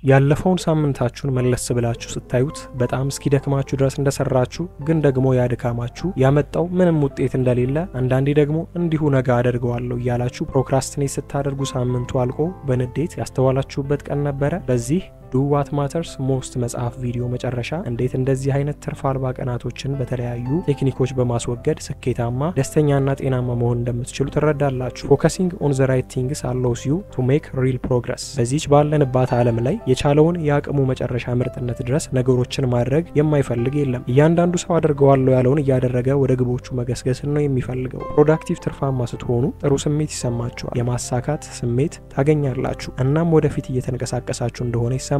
ያለፈውን ሳምንታችሁን መለስ ብላችሁ ስታዩት በጣም እስኪደክማችሁ ድረስ እንደሰራችሁ፣ ግን ደግሞ ያ ድካማችሁ ያመጣው ምንም ውጤት እንደሌለ፣ አንዳንዴ ደግሞ እንዲሁ ነገ አደርገዋለሁ እያላችሁ procrastinate ስታደርጉ ሳምንቱ አልቆ በንዴት ያስተዋላችሁበት ቀን ነበረ? በዚህ Do What Matters Most መጽሐፍ ቪዲዮ መጨረሻ እንዴት እንደዚህ አይነት ትርፍ አልባ ቀናቶችን በተለያዩ ቴክኒኮች በማስወገድ ስኬታማ፣ ደስተኛና ጤናማ መሆን እንደምትችሉ ትረዳላችሁ። Focusing on the right things allows you to make real progress። በዚች ባለንባት ዓለም ላይ የቻለውን የአቅሙ መጨረሻ ምርጥነት ድረስ ነገሮችን ማድረግ የማይፈልግ የለም። እያንዳንዱ ሰው አድርገዋለሁ ያለውን እያደረገ ወደ ግቦቹ መገስገስን ነው የሚፈልገው። Productive፣ ትርፋማ ስትሆኑ ጥሩ ስሜት ይሰማችኋል። የማሳካት ስሜት ታገኛላችሁ። እናም ወደፊት እየተንቀሳቀሳችሁ እንደሆነ ይሰማችኋል።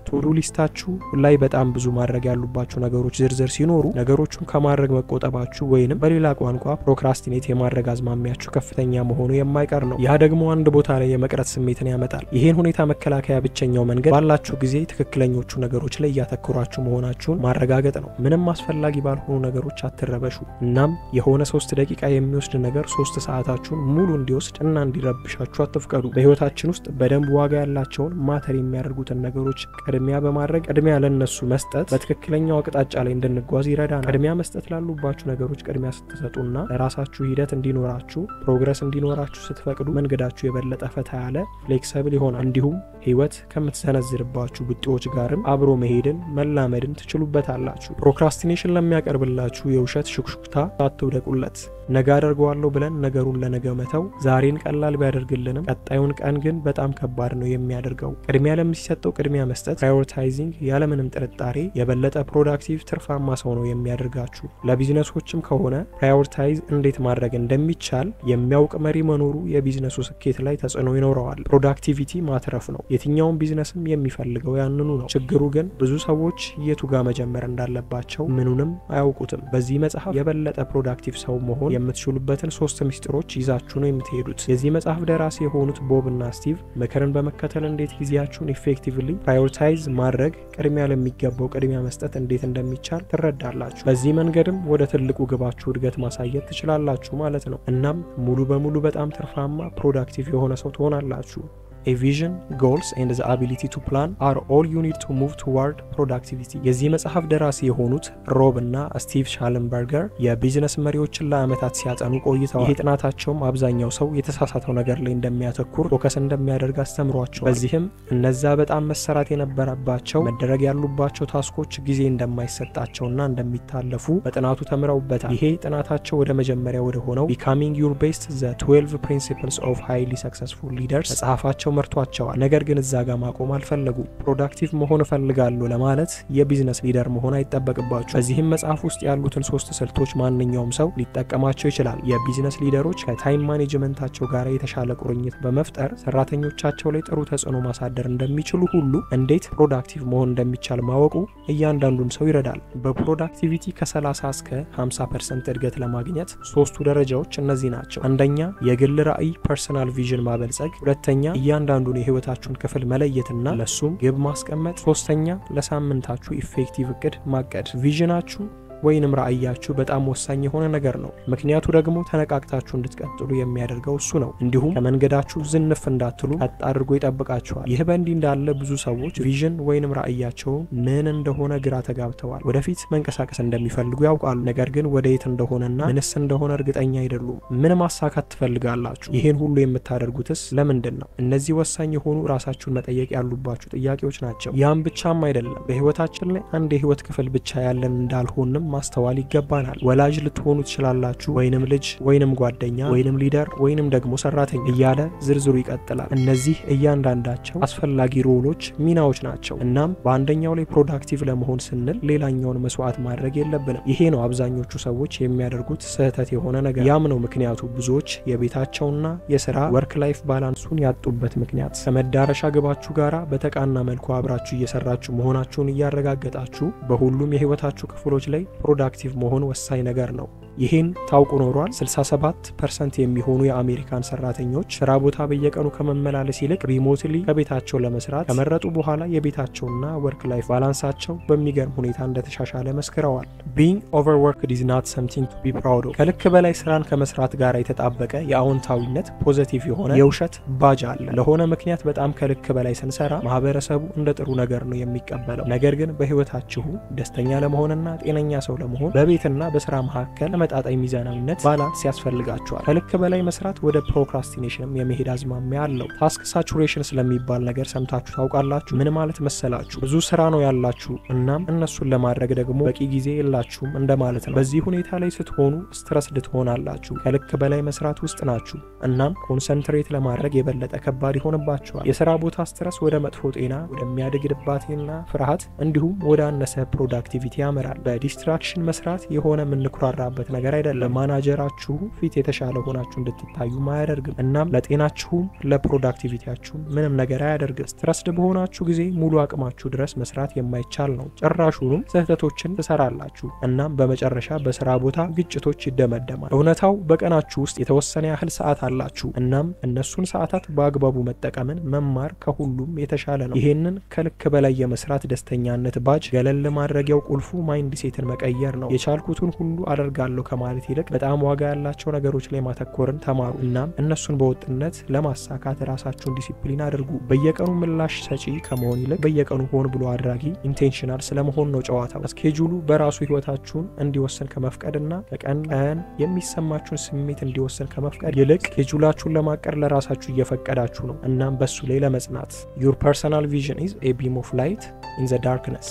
To-do list ኣችሁ ላይ በጣም ብዙ ማድረግ ያሉባችሁ ነገሮች ዝርዝር ሲኖሩ ነገሮቹን ከማድረግ መቆጠባችሁ ወይንም በሌላ ቋንቋ procrastinate የማድረግ አዝማሚያችሁ ከፍተኛ መሆኑ የማይቀር ነው። ያ ደግሞ አንድ ቦታ ላይ የመቅረት ስሜትን ያመጣል። ይህን ሁኔታ መከላከያ ብቸኛው መንገድ ባላችሁ ጊዜ ትክክለኞቹ ነገሮች ላይ እያተኮራችሁ መሆናችሁን ማረጋገጥ ነው። ምንም አስፈላጊ ባልሆኑ ነገሮች አትረበሹ። እናም የሆነ 3 ደቂቃ የሚወስድ ነገር 3 ሰዓታችሁን ሙሉ እንዲወስድ እና እንዲረብሻችሁ አትፍቀዱ። በህይወታችን ውስጥ በደንብ ዋጋ ያላቸውን፣ matter የሚያደርጉትን ነገሮች ቅድሚያ በማድረግ ቅድሚያ ለነሱ መስጠት በትክክለኛው አቅጣጫ ላይ እንድንጓዝ ይረዳናል። ቅድሚያ መስጠት ላሉባችሁ ነገሮች ቅድሚያ ስትሰጡና ለራሳችሁ ሂደት እንዲኖራችሁ፣ progress እንዲኖራችሁ ስትፈቅዱ መንገዳችሁ የበለጠ ፈታ ያለ፣ flexible ይሆናል። እንዲሁም ህይወት ከምትሰነዝርባችሁ ቡጢዎች ጋርም አብሮ መሄድን መላመድን ትችሉበታላችሁ። Procrastination ለሚያቀርብላችሁ የውሸት ሹክሹክታ አትውደቁለት። ነገ አደርገዋለሁ ብለን ነገሩን ለነገ መተው ዛሬን ቀላል ቢያደርግልንም ቀጣዩን ቀን ግን በጣም ከባድ ነው የሚያደርገው። ቅድሚያ ለሚሰጠው ቅድሚያ መስጠት፣ prioritizing፣ ያለምንም ጥርጣሬ የበለጠ productive፣ ትርፋማ ሰው ነው የሚያደርጋችሁ። ለቢዝነሶችም ከሆነ prioritize እንዴት ማድረግ እንደሚቻል የሚያውቅ መሪ መኖሩ የቢዝነሱ ስኬት ላይ ተጽዕኖ ይኖረዋል። Productivity ማትረፍ ነው። የትኛውም ቢዝነስም የሚፈልገው ያንኑ ነው። ችግሩ ግን ብዙ ሰዎች የቱ ጋር መጀመር እንዳለባቸው ምኑንም አያውቁትም። በዚህ መጽሐፍ የበለጠ productive ሰው መሆን የምትችሉበትን ሶስት ሚስጥሮች ይዛችሁ ነው የምትሄዱት። የዚህ መጽሐፍ ደራሲ የሆኑት ቦብ እና ስቲቭ ምክርን በመከተል እንዴት ጊዜያችሁን effectively prioritize ማድረግ፣ ቅድሚያ ለሚገባው ቅድሚያ መስጠት እንዴት እንደሚቻል ትረዳላችሁ። በዚህ መንገድም ወደ ትልቁ ግባችሁ እድገት ማሳየት ትችላላችሁ ማለት ነው። እናም ሙሉ በሙሉ በጣም ትርፋማ፣ productive የሆነ ሰው ትሆናላችሁ። A vision, goals and the ability to plan are all you need to move toward productivity። የዚህ መጽሐፍ ደራሲ የሆኑት ሮብ እና ስቲቭ ሻለንበርገር የቢዝነስ መሪዎችን ለዓመታት ሲያጠኑ ቆይተዋል። ይሄ ጥናታቸውም አብዛኛው ሰው የተሳሳተው ነገር ላይ እንደሚያተኩር፣ focus እንደሚያደርግ አስተምሯቸዋል። በዚህም እነዛ በጣም መሰራት የነበረባቸው፣ መደረግ ያሉባቸው task ኦች ጊዜ እንደማይሰጣቸውና እንደሚታለፉ በጥናቱ ተምረውበታል። ይሄ ጥናታቸው ወደ መጀመሪያ ወደ ሆነው Becoming Your Best: The 12 Principles of Highly Successful Leaders መጽሐፋቸው መርቷቸዋል። ነገር ግን እዛ ጋር ማቆም አልፈለጉም። Productive መሆን እፈልጋለሁ ለማለት የ business leader መሆን አይጠበቅባችሁ። በዚህም መጽሐፍ ውስጥ ያሉትን ሶስት ስልቶች ማንኛውም ሰው ሊጠቀማቸው ይችላል። የ business leader ኦች ከ time management ኣቸው ጋር የተሻለ ቁርኝት በመፍጠር ሰራተኞቻቸው ላይ ጥሩ ተጽዕኖ ማሳደር እንደሚችሉ ሁሉ እንዴት productive መሆን እንደሚቻል ማወቁ እያንዳንዱን ሰው ይረዳል። በ productivity ከ30 እስከ 50% እድገት ለማግኘት ሶስቱ ደረጃዎች እነዚህ ናቸው። አንደኛ፣ የግል ራዕይ፣ personal vision ማበልጸግ። ሁለተኛ፣ እያንዳንዱን የህይወታችሁን ክፍል መለየትና ለሱም ግብ ማስቀመጥ። ሶስተኛ፣ ለሳምንታችሁ effective እቅድ ማቀድ። Vision ኣችሁ ወይንም ራዕያችሁ በጣም ወሳኝ የሆነ ነገር ነው። ምክንያቱ ደግሞ ተነቃቅታችሁ እንድትቀጥሉ የሚያደርገው እሱ ነው። እንዲሁም ከመንገዳችሁ ዝንፍ እንዳትሉ ቀጥ አድርጎ ይጠብቃችኋል። ይህ በእንዲህ እንዳለ ብዙ ሰዎች vision ወይንም ራዕያቸው ምን እንደሆነ ግራ ተጋብተዋል። ወደፊት መንቀሳቀስ እንደሚፈልጉ ያውቃሉ፣ ነገር ግን ወደ የት እንደሆነና ምንስ እንደሆነ እርግጠኛ አይደሉም። ምን ማሳካት ትፈልጋላችሁ? ይህን ሁሉ የምታደርጉትስ ለምንድን ነው? እነዚህ ወሳኝ የሆኑ፣ ራሳችሁን መጠየቅ ያሉባችሁ ጥያቄዎች ናቸው። ያም ብቻም አይደለም። በህይወታችን ላይ አንድ የህይወት ክፍል ብቻ ያለን እንዳልሆንም ማስተዋል ይገባናል። ወላጅ ልትሆኑ ትችላላችሁ፣ ወይንም ልጅ፣ ወይንም ጓደኛ፣ ወይንም leader፣ ወይንም ደግሞ ሰራተኛ እያለ ዝርዝሩ ይቀጥላል። እነዚህ እያንዳንዳቸው አስፈላጊ role ኦች፣ ሚናዎች ናቸው። እናም በአንደኛው ላይ productive ለመሆን ስንል ሌላኛውን መስዋዕት ማድረግ የለብንም። ይሄ ነው አብዛኞቹ ሰዎች የሚያደርጉት ስህተት የሆነ ነገር። ያም ነው ምክንያቱ ብዙዎች የቤታቸውና የስራ work life balance ኡን ያጡበት ምክንያት። ከመዳረሻ ግባችሁ ጋራ በተቃና መልኩ አብራችሁ እየሰራችሁ መሆናችሁን እያረጋገጣችሁ በሁሉም የህይወታችሁ ክፍሎች ላይ productive መሆን ወሳኝ ነገር ነው። ይህን ታውቁ ኖሯል? 67% የሚሆኑ የአሜሪካን ሰራተኞች ስራ ቦታ በየቀኑ ከመመላለስ ይልቅ remotely ከቤታቸው ለመስራት ከመረጡ በኋላ የቤታቸውና work life balance ኣቸው በሚገርም ሁኔታ እንደተሻሻለ መስክረዋል። Being overworked is not something to be proud of። ከልክ በላይ ስራን ከመስራት ጋር የተጣበቀ የአዎንታዊነት positive የሆነ የውሸት ባጅ አለ። ለሆነ ምክንያት በጣም ከልክ በላይ ስንሰራ ማህበረሰቡ እንደ ጥሩ ነገር ነው የሚቀበለው። ነገር ግን በህይወታችሁ ደስተኛ ለመሆንና ጤነኛ ሰው ለመሆን በቤትና በስራ መካከል ተመጣጣኝ ሚዛናዊነት balance ያስፈልጋችኋል። ከልክ በላይ መስራት ወደ procrastination ም የመሄድ አዝማሚያ አለው። Task saturation ስለሚባል ነገር ሰምታችሁ ታውቃላችሁ? ምን ማለት መሰላችሁ? ብዙ ስራ ነው ያላችሁ፣ እናም እነሱን ለማድረግ ደግሞ በቂ ጊዜ የላችሁም እንደማለት ነው። በዚህ ሁኔታ ላይ ስትሆኑ stressed ትሆናላችሁ። ከልክ በላይ መስራት ውስጥ ናችሁ፣ እናም concentrate ለማድረግ የበለጠ ከባድ ይሆንባችኋል። የስራ ቦታ stress ወደ መጥፎ ጤና፣ ወደሚያድግ ድባቴና ፍርሃት እንዲሁም ወደ አነሰ productivity ያመራል። በ distraction መስራት የሆነ የምንኩራራበት ነገር አይደለም። ማናጀራችሁ ፊት የተሻለ ሆናችሁ እንድትታዩም አያደርግም። እናም ለጤናችሁም ለ productivity ያችሁም ምንም ነገር አያደርግም። Stressed በሆናችሁ ጊዜ ሙሉ አቅማችሁ ድረስ መስራት የማይቻል ነው። ጭራሹንም ስህተቶችን ትሰራላችሁ። እናም በመጨረሻ በስራ ቦታ ግጭቶች ይደመደማል። እውነታው በቀናችሁ ውስጥ የተወሰነ ያህል ሰዓት አላችሁ። እናም እነሱን ሰዓታት በአግባቡ መጠቀምን መማር ከሁሉም የተሻለ ነው። ይሄንን ከልክ በላይ የመስራት ደስተኛነት ባጅ ገለል ማድረጊያው ቁልፉ mindset ን መቀየር ነው። የቻልኩትን ሁሉ አደርጋለሁ ከማለት ይልቅ በጣም ዋጋ ያላቸው ነገሮች ላይ ማተኮርን ተማሩ። እናም እነሱን በወጥነት ለማሳካት ራሳችሁን ዲሲፕሊን አድርጉ። በየቀኑ ምላሽ ሰጪ ከመሆን ይልቅ በየቀኑ ሆን ብሎ አድራጊ intentional ስለመሆን ነው ጨዋታው። Schedule ኡ በራሱ ህይወታችሁን እንዲወስን ከመፍቀድና ከቀን ቀን የሚሰማችሁን ስሜት እንዲወስን ከመፍቀድ ይልቅ schedule ኣችሁን ለማቀድ ለራሳችሁ እየፈቀዳችሁ ነው። እናም በሱ ላይ ለመጽናት። Your personal vision is a beam of light in the darkness።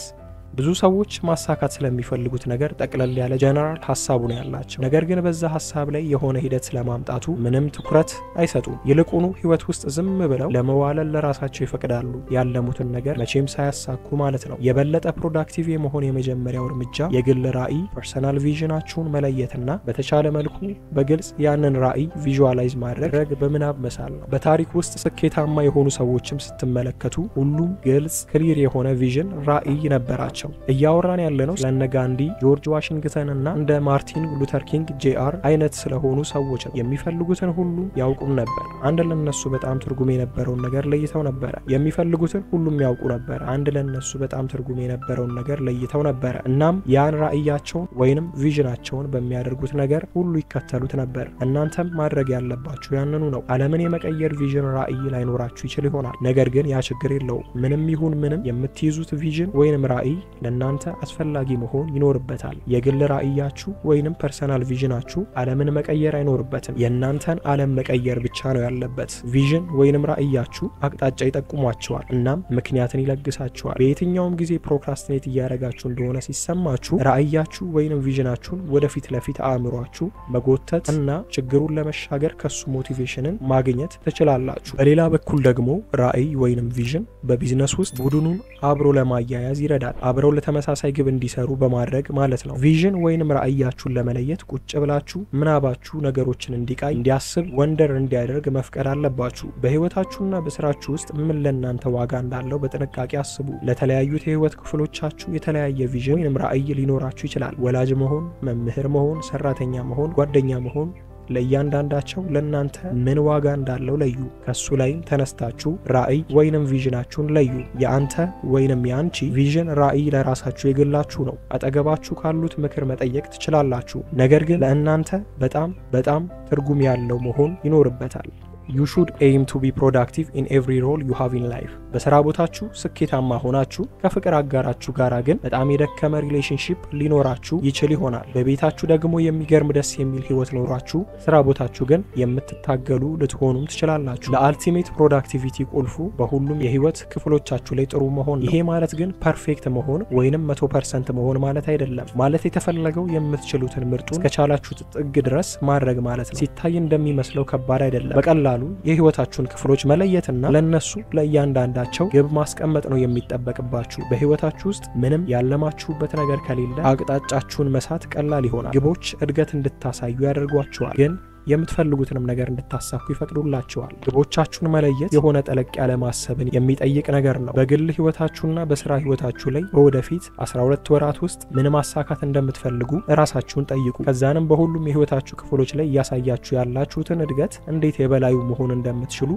ብዙ ሰዎች ማሳካት ስለሚፈልጉት ነገር ጠቅለል ያለ ጀነራል ሀሳቡ ነው ያላቸው። ነገር ግን በዛ ሀሳብ ላይ የሆነ ሂደት ስለማምጣቱ ምንም ትኩረት አይሰጡም። ይልቁኑ ህይወት ውስጥ ዝም ብለው ለመዋለል ለራሳቸው ይፈቅዳሉ። ያለሙትን ነገር መቼም ሳያሳኩ ማለት ነው። የበለጠ productive የመሆን የመጀመሪያው እርምጃ የግል ራዕይ personal vision ኣችሁን መለየትና በተቻለ መልኩ በግልጽ ያንን ራዕይ visualize ማድረግ፣ በምናብ መሳል ነው። በታሪክ ውስጥ ስኬታማ የሆኑ ሰዎችም ስትመለከቱ ሁሉም ግልጽ clear የሆነ vision ራዕይ ነበራቸው። እያወራን ያለነው ስለነ ጋንዲ፣ ጆርጅ ዋሽንግተን እና እንደ ማርቲን ሉተር ኪንግ ጄአር አይነት ስለሆኑ ሰዎች ነው። የሚፈልጉትን ሁሉ ያውቁም ነበር። አንድ ለነሱ በጣም ትርጉም የነበረውን ነገር ለይተው ነበረ። የሚፈልጉትን ሁሉም ያውቁ ነበረ። አንድ ለነሱ በጣም ትርጉም የነበረውን ነገር ለይተው ነበረ። እናም ያን ራዕያቸውን ወይንም vision ኣቸውን በሚያደርጉት ነገር ሁሉ ይከተሉት ነበር። እናንተም ማድረግ ያለባችሁ ያንኑ ነው። ዓለምን የመቀየር vision ራዕይ ላይኖራችሁ ይችል ይሆናል። ነገር ግን ያ ችግር የለውም። ምንም ይሁን ምንም የምትይዙት vision ወይንም ራዕይ ለእናንተ አስፈላጊ መሆን ይኖርበታል። የግል ራዕያችሁ ወይንም personal vision ኣችሁ ዓለምን መቀየር አይኖርበትም። የእናንተን ዓለም መቀየር ብቻ ነው ያለበት። Vision ወይንም ራዕያችሁ አቅጣጫ ይጠቁሟችኋል፣ እናም ምክንያትን ይለግሳችኋል። በየትኛውም ጊዜ procrastinate እያደረጋችሁ እንደሆነ ሲሰማችሁ ራዕያችሁ ወይንም vision ኣችሁን ወደፊት ለፊት አእምሯችሁ መጎተት እና ችግሩን ለመሻገር ከሱ motivation ን ማግኘት ትችላላችሁ። በሌላ በኩል ደግሞ ራዕይ ወይንም vision በ business ውስጥ ቡድኑን አብሮ ለማያያዝ ይረዳል። አብረው ለተመሳሳይ ግብ እንዲሰሩ በማድረግ ማለት ነው። Vision ወይንም ራዕያችሁን ለመለየት ቁጭ ብላችሁ ምናባችሁ ነገሮችን እንዲቃኝ፣ እንዲያስብ፣ wonder እንዲያደርግ መፍቀድ አለባችሁ። በህይወታችሁና በስራችሁ ውስጥ ምን ለእናንተ ዋጋ እንዳለው በጥንቃቄ አስቡ። ለተለያዩት የህይወት ክፍሎቻችሁ የተለያየ vision ወይንም ራዕይ ሊኖራችሁ ይችላል። ወላጅ መሆን፣ መምህር መሆን፣ ሰራተኛ መሆን፣ ጓደኛ መሆን፣ ለእያንዳንዳቸው ለእናንተ ምን ዋጋ እንዳለው ለዩ። ከሱ ላይም ተነስታችሁ ራዕይ ወይንም vision ኣችሁን ለዩ። የአንተ ወይንም የአንቺ vision ራዕይ ለራሳችሁ የግላችሁ ነው። አጠገባችሁ ካሉት ምክር መጠየቅ ትችላላችሁ። ነገር ግን ለእናንተ በጣም በጣም ትርጉም ያለው መሆን ይኖርበታል። You should aim to be productive in every role you have in life። በስራ ቦታችሁ ስኬታማ ሆናችሁ ከፍቅር አጋራችሁ ጋራ ግን በጣም የደከመ relationship ሊኖራችሁ ይችል ይሆናል። በቤታችሁ ደግሞ የሚገርም ደስ የሚል ህይወት ኖሯችሁ ስራ ቦታችሁ ግን የምትታገሉ ልትሆኑም ትችላላችሁ። ለ ultimate productivity ቁልፉ በሁሉም የህይወት ክፍሎቻችሁ ላይ ጥሩ መሆን ነው። ይሄ ማለት ግን perfect መሆን ወይንም 100% መሆን ማለት አይደለም። ማለት የተፈለገው የምትችሉትን ምርጡን እስከቻላችሁት ጥግ ድረስ ማድረግ ማለት ነው። ሲታይ እንደሚመስለው ከባድ አይደለም። በቀላሉ የህይወታችሁን ክፍሎች መለየትና ለነሱ ለእያንዳንዳቸው ግብ ማስቀመጥ ነው የሚጠበቅባችሁ። በህይወታችሁ ውስጥ ምንም ያለማችሁበት ነገር ከሌለ አቅጣጫችሁን መሳት ቀላል ይሆናል። ግቦች እድገት እንድታሳዩ ያደርጓችኋል። ግን የምትፈልጉትንም ነገር እንድታሳኩ ይፈቅዱላችኋል። ግቦቻችሁን መለየት የሆነ ጠለቅ ያለ ማሰብን የሚጠይቅ ነገር ነው። በግል ህይወታችሁና በስራ ህይወታችሁ ላይ በወደፊት 12 ወራት ውስጥ ምን ማሳካት እንደምትፈልጉ ራሳችሁን ጠይቁ። ከዛንም በሁሉም የህይወታችሁ ክፍሎች ላይ እያሳያችሁ ያላችሁትን እድገት እንዴት የበላዩ መሆን እንደምትችሉ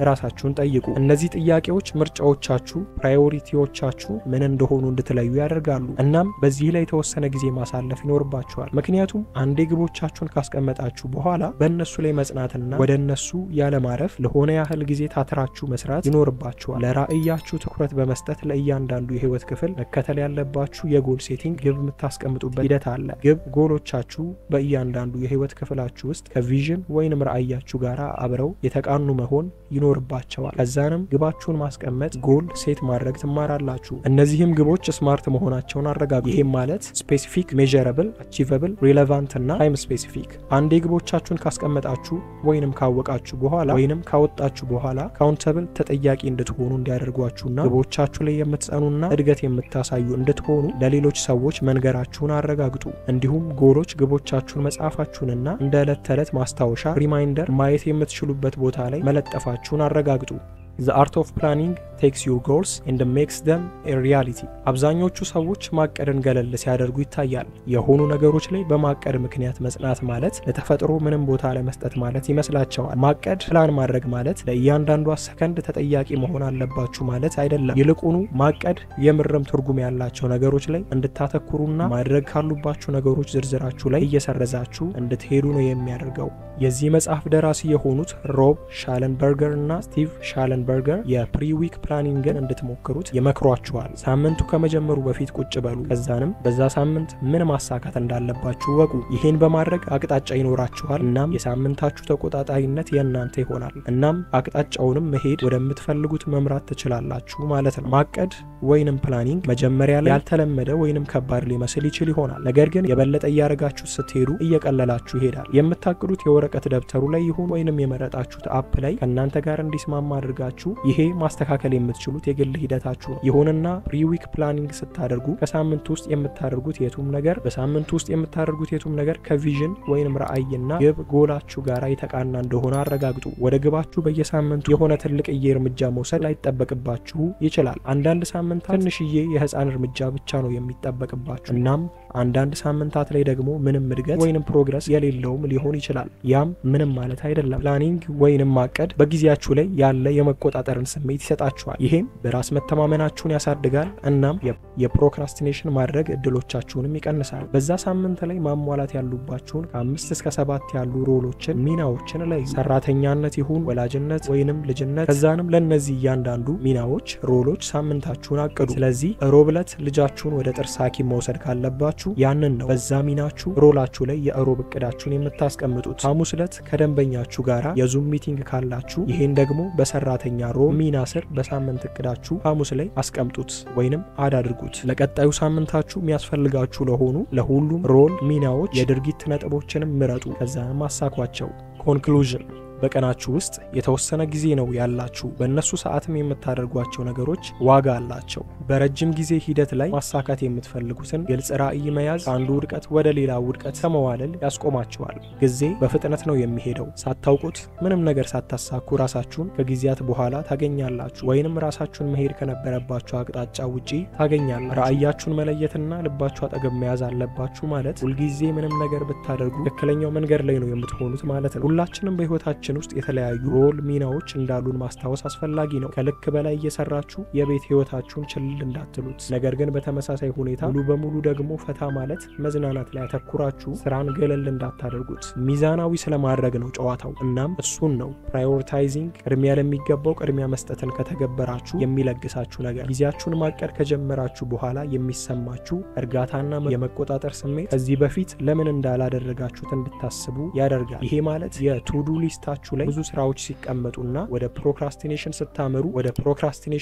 ራሳችሁን ጠይቁ። እነዚህ ጥያቄዎች ምርጫዎቻችሁ፣ priority ዎቻችሁ ምን እንደሆኑ እንድትለዩ ያደርጋሉ። እናም በዚህ ላይ የተወሰነ ጊዜ ማሳለፍ ይኖርባችኋል። ምክንያቱም አንዴ ግቦቻችሁን ካስቀመጣችሁ በኋላ በእነሱ ላይ መጽናትና ወደ እነሱ ያለማረፍ ለሆነ ያህል ጊዜ ታትራችሁ መስራት ይኖርባችኋል። ለራዕያችሁ ትኩረት በመስጠት ለእያንዳንዱ የህይወት ክፍል መከተል ያለባችሁ የ goal setting ግብ የምታስቀምጡበት ሂደት አለ። ግብ ጎሎቻችሁ በእያንዳንዱ የህይወት ክፍላችሁ ውስጥ ከ vision ወይንም ራዕያችሁ ጋር አብረው የተቃኑ መሆን ይኖርባቸዋል። ከዛንም ግባችሁን ማስቀመጥ goal set ማድረግ ትማራላችሁ። እነዚህም ግቦች SMART መሆናቸውን አረጋግጡ። ይሄም ማለት specific፣ measurable፣ achievable፣ relevant እና time specific። አንዴ ግቦቻችሁን ካስቀመጣችሁ ወይንም ካወቃችሁ በኋላ ወይንም ካወጣችሁ በኋላ accountable ተጠያቂ እንድትሆኑ እንዲያደርጓችሁና ግቦቻችሁ ላይ የምትጸኑና እድገት የምታሳዩ እንድትሆኑ ለሌሎች ሰዎች መንገራችሁን አረጋግጡ። እንዲሁም ጎሎች ግቦቻችሁን መጻፋችሁንና እንደ ዕለት ተዕለት ማስታወሻ reminder ማየት የምትችሉበት ቦታ ላይ መለጠፋችሁን አረጋግጡ። The art of planning takes your goals and makes them a reality። አብዛኞቹ ሰዎች ማቀድን ገለል ሲያደርጉ ይታያል። የሆኑ ነገሮች ላይ በማቀድ ምክንያት መጽናት ማለት ለተፈጥሮ ምንም ቦታ ለመስጠት ማለት ይመስላቸዋል። ማቀድ ፕላን ማድረግ ማለት ለእያንዳንዷ ሰከንድ ተጠያቂ መሆን አለባችሁ ማለት አይደለም። ይልቁኑ ማቀድ የምርም ትርጉም ያላቸው ነገሮች ላይ እንድታተኩሩና ማድረግ ካሉባችሁ ነገሮች ዝርዝራችሁ ላይ እየሰረዛችሁ እንድትሄዱ ነው የሚያደርገው። የዚህ መጽሐፍ ደራሲ የሆኑት ሮብ ሻለንበርገር እና ስቲቭ ሻለንበርገር የ pre-week planning ን እንድትሞክሩት ይመክሯችኋል። ሳምንቱ ከመጀመሩ በፊት ቁጭ በሉ። ከዛንም በዛ ሳምንት ምን ማሳካት እንዳለባችሁ ወቁ። ይሄን በማድረግ አቅጣጫ ይኖራችኋል። እናም የሳምንታችሁ ተቆጣጣሪነት የእናንተ ይሆናል። እናም አቅጣጫውንም መሄድ ወደምትፈልጉት መምራት ትችላላችሁ ማለት ነው። ማቀድ ወይንም planning መጀመሪያ ላይ ያልተለመደ ወይንም ከባድ ሊመስል ይችል ይሆናል። ነገር ግን የበለጠ እያደረጋችሁ ስትሄዱ እየቀለላችሁ ይሄዳል። የምታቅዱት የወረቀት ደብተሩ ላይ ይሁን ወይንም የመረጣችሁት app ላይ ከእናንተ ጋር እንዲስማማ አድርጋችሁ ይሄ ማስተካከል የምትችሉት የግል ሂደታችሁ ነው። ይሁንና pre-week planning ስታደርጉ ከሳምንት ውስጥ የምታደርጉት የቱም ነገር በሳምንት ውስጥ የምታደርጉት የቱም ነገር ከ vision ወይንም ራዕይና ግብ ጎላችሁ ጋር የተቃና እንደሆነ አረጋግጡ። ወደ ግባችሁ በየሳምንቱ የሆነ ትልቅዬ እርምጃ መውሰድ ላይጠበቅባችሁ ይችላል። አንዳንድ ሳምንታት ትንሽዬ የህፃን እርምጃ ብቻ ነው የሚጠበቅባችሁ። እናም አንዳንድ ሳምንታት ላይ ደግሞ ምንም እድገት ወይንም progress የሌለውም ሊሆን ይችላል። ያም ምንም ማለት አይደለም። planning ወይንም ማቀድ በጊዜያችሁ ላይ ያለ የመቆጣጠርን ስሜት ይሰጣችኋል። ይሄም በራስ መተማመናችሁን ያሳድጋል። እናም የ procrastination ማድረግ እድሎቻችሁንም ይቀንሳል። በዛ ሳምንት ላይ ማሟላት ያሉባችሁን ከ5 እስከ 7 ያሉ role ኦችን፣ ሚናዎችን ላይ ሰራተኛነት ይሁን ወላጅነት ወይንም ልጅነት፣ ከዛንም ለነዚህ እያንዳንዱ ሚናዎች role ኦች ሳምንታችሁን አቅዱ። ስለዚህ ሮብ ዕለት ልጃችሁን ወደ ጥርስ ሐኪም መውሰድ ካለባችሁ ያንን ነው በዛ ሚናችሁ role ኣችሁ ላይ የሮብ እቅዳችሁን የምታስቀምጡት። ሐሙስ ዕለት ከደንበኛችሁ ጋራ የ Zoom meeting ካላችሁ ይሄን ደግሞ በሰራተኛ role ሚና ስር በሳምንት እቅዳችሁ ሐሙስ ላይ አስቀምጡት ወይንም add አድርጉት። ለቀጣዩ ሳምንታችሁ የሚያስፈልጋችሁ ለሆኑ ለሁሉም role ሚናዎች የድርጊት ነጥቦችንም ምረጡ፣ ከዛም አሳኳቸው። Conclusion በቀናችሁ ውስጥ የተወሰነ ጊዜ ነው ያላችሁ። በእነሱ ሰዓትም የምታደርጓቸው ነገሮች ዋጋ አላቸው። በረጅም ጊዜ ሂደት ላይ ማሳካት የምትፈልጉትን ግልጽ ራዕይ መያዝ ከአንዱ ውድቀት ወደ ሌላ ውድቀት ከመዋለል ያስቆማችኋል። ጊዜ በፍጥነት ነው የሚሄደው። ሳታውቁት ምንም ነገር ሳታሳኩ ራሳችሁን ከጊዜያት በኋላ ታገኛላችሁ፣ ወይንም ራሳችሁን መሄድ ከነበረባችሁ አቅጣጫ ውጪ ታገኛላችሁ። ራዕያችሁን መለየትና ልባችሁ አጠገብ መያዝ አለባችሁ ማለት ሁልጊዜ ምንም ነገር ብታደርጉ ትክክለኛው መንገድ ላይ ነው የምትሆኑት ማለት ነው። ሁላችንም በህይወታችን ውስጥ የተለያዩ role ሚናዎች እንዳሉን ማስታወስ አስፈላጊ ነው። ከልክ በላይ እየሰራችሁ የቤት ህይወታችሁን ችላ እንዳትሉት። ነገር ግን በተመሳሳይ ሁኔታ ሙሉ በሙሉ ደግሞ ፈታ ማለት መዝናናት ላይ አተኩራችሁ ስራን ገለል እንዳታደርጉት። ሚዛናዊ ስለማድረግ ነው ጨዋታው። እናም እሱን ነው prioritizing፣ ቅድሚያ ለሚገባው ቅድሚያ መስጠትን ከተገበራችሁ የሚለግሳችሁ ነገር። ጊዜያችሁን ማቀድ ከጀመራችሁ በኋላ የሚሰማችሁ እርጋታና የመቆጣጠር ስሜት ከዚህ በፊት ለምን እንዳላደረጋችሁት እንድታስቡ ያደርጋል። ይሄ ማለት የ to-do list ኣችሁ ላይ ብዙ ስራዎች ሲቀመጡና ወደ procrastination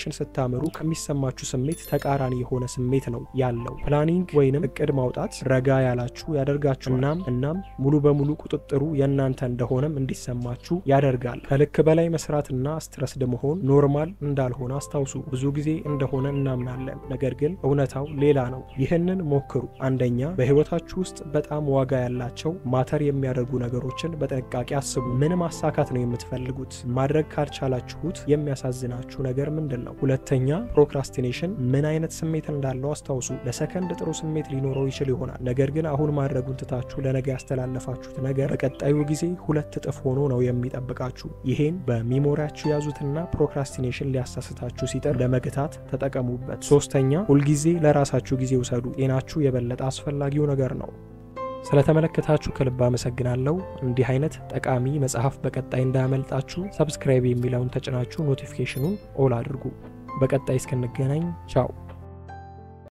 ስታመሩ ከሚሰማችሁ ስሜት ስሜት ተቃራኒ የሆነ ስሜት ነው ያለው። Planning ወይንም እቅድ ማውጣት ረጋ ያላችሁ ያደርጋችኋል። እናም ሙሉ በሙሉ ቁጥጥሩ የእናንተ እንደሆነም እንዲሰማችሁ ያደርጋል። ከልክ በላይ መስራትና stressed መሆን normal እንዳልሆነ አስታውሱ። ብዙ ጊዜ እንደሆነ እናምናለን፣ ነገር ግን እውነታው ሌላ ነው። ይህንን ሞክሩ። አንደኛ፣ በህይወታችሁ ውስጥ በጣም ዋጋ ያላቸው matter የሚያደርጉ ነገሮችን በጥንቃቄ አስቡ። ምን ማሳካት ነው የምትፈልጉት? ማድረግ ካልቻላችሁት የሚያሳዝናችሁ ነገር ምንድን ነው? ሁለተኛ፣ procrastination ምን አይነት ስሜት እንዳለው አስታውሱ። ለሰከንድ ጥሩ ስሜት ሊኖረው ይችል ይሆናል፣ ነገር ግን አሁን ማድረጉን ትታችሁ ለነገ ያስተላለፋችሁት ነገር በቀጣዩ ጊዜ 2 እጥፍ ሆኖ ነው የሚጠብቃችሁ። ይሄን በ memory ያችሁ ያዙትና procrastination ሊያሳስታችሁ ሲጥር ለመግታት ተጠቀሙበት። ሶስተኛ፣ ሁልጊዜ ለራሳችሁ ጊዜ ውሰዱ። ጤናችሁ የበለጠ አስፈላጊው ነገር ነው። ስለተመለከታችሁ ከልብ አመሰግናለሁ። እንዲህ አይነት ጠቃሚ መጽሐፍ በቀጣይ እንዳያመልጣችሁ subscribe የሚለውን ተጭናችሁ notification ኑን all አድርጉ። በቀጣይ እስክንገናኝ ቻው።